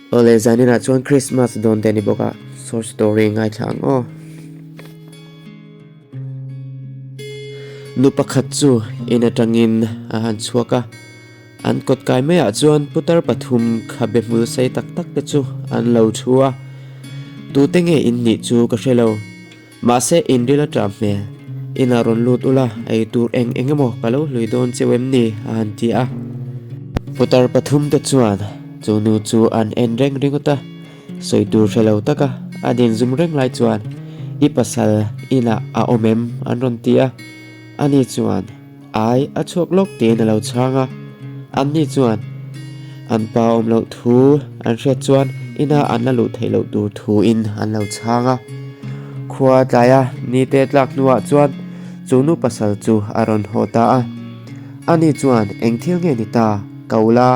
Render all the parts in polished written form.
Awle zaninah chuan Christmas dawn te a ni bawk a, short story ngaithla ang aw. Nu pakhat chu in atangin a han chhuak a, an kawt kai maiah chuan putar pathum khabe hmul sei tak tak te chu an lo thu a, tute nge in nih chu ka hre lo. Mahse in ril a ṭah hmel. Inah rawn lut ula, ei tur eng eng emaw ka lo hlui dawn cheu em ni? a han ti a. Putar pathumte chuan chu nu chu an en reng ringawt a, sawi tur hre lo taka a din zum reng lai chuan I pasal inah a awm em? an rawn ti a. Ani chuan Ai, a chhuak lawk tiin a lo chhang a. Anni chuan an pa awm loh thu an hriat chuan ina an la luh theih loh tur thuin an lo chhang a. Khua tlaia nite tlak hnuah chuan chu nu pasal chu a rawn haw ta a. Ani chuan eng thil nge ni ta, ka ula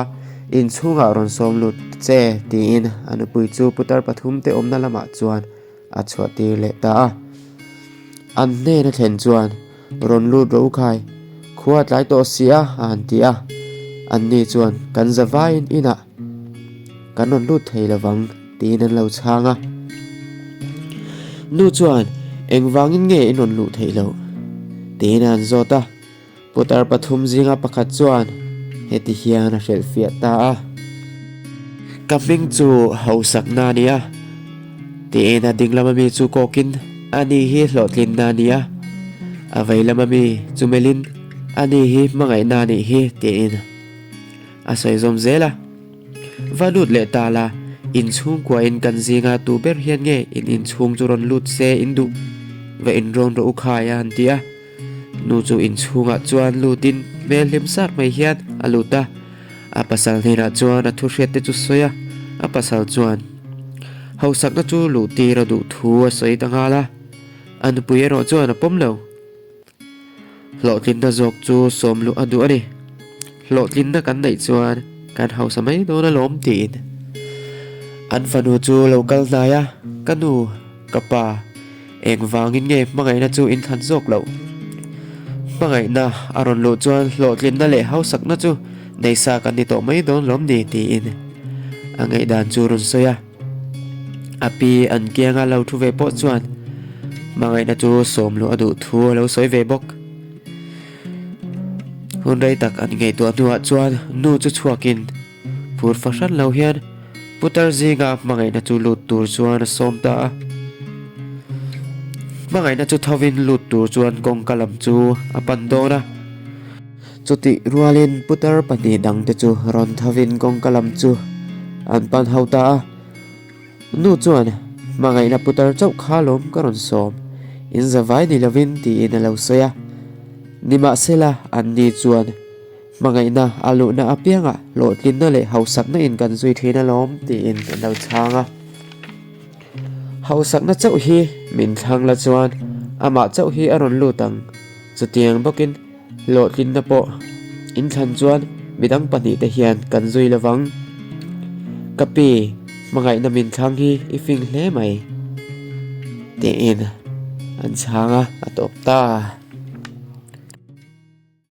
inchhungah rawn sawm lut che tiin a nupui chu putar pathumte awmna lamah chuan a chhuah tir leh ta a. An hnen a thlen chuan rawn lut ro khai, khua tlai tawh si a a han ti a. Anni chuan kan za vaiin inah kan rawn lut thei lovang tiin an lo chhang a. Nu chuan engvangin nge in rawn luh theih loh tiin a han zawt a. Putar pathum zinga pakhat chuan heti hian a hrilhfiah ta a. Ka hming chu hausakna a ni a, tiin a ding lama mi chu kawkin ani hi hlawhtlinna a ni a, a vei lama mi chu melhin ani hi hmangaihna a nih hi tiin a sawi zawm zel a. Va lut leh ta la, inchhungkuain kan zinga tu ber hian nge in inchhung chu rawn lut se in duh? Va inrawn rawh u khai a han ti a. Nu chu inchhungah chuan lutin hmel hlim sar mai hian a lut a, a pasal hnenah chuan a thu hriat te chu sawi a, a pasal chuan hausakna chu luh tir a duh thu a sawi ta nghal a, a nupui erawh chuan a pawm lo. Hlawhtlinna zawk chu sawm luh a duh a ni. Hlawhtlinna kan neih chuan kan hausa mai dawn alawm tiin an fanu chu lo kal hnai a, Ka nu, ka pa, Engvangin nge hmangaihna chu in thlan zawk loh? Hmangaihna a rawn luh chuan hlawhtlinna leh hausakna chu neisa kan ni tawh mai dawn lawm ni tiin a ngaihdan chu rawn sawi a. A pi an kianga lo thu ve pawh chuan hmangaihna chu sawm luh a duh thu a lo sawi ve bawk. Hun rei tak an ngaihtuah hnuah chuan nu chu chhuakin Phur fahran lo hian putar zinga hmangaihna chu lut tur chuan a sawm ta a. Hmangaihna chu thovin lut tur chuan kawngka lam chu a pan dawn a. Chutih rualin putar pahnih dangte chu rawn thovin kawngka lam chu an pan ho ta a. Nu chuan hmangaihna putar chauh kha lawm ka rawn sawm, in zavai ni lovin tiin a lo sawi a. Nimahsela anni chuan. Hmangaihna a luhna apiangah hlawhtlinna leh hausakna in kan zui thin alawm tiin an lo chhang a. Hausakna chauh hi min thlang la chuan amah chauh hi a rawn lut ang. Chutiang bawkin hlawhtlinna pawh in thlan chuan midang pahnihte hian kan zui lovang. Ka pi, hmangaihna min thlang hi i fing hle mai tiin an chhang a, a tawp ta.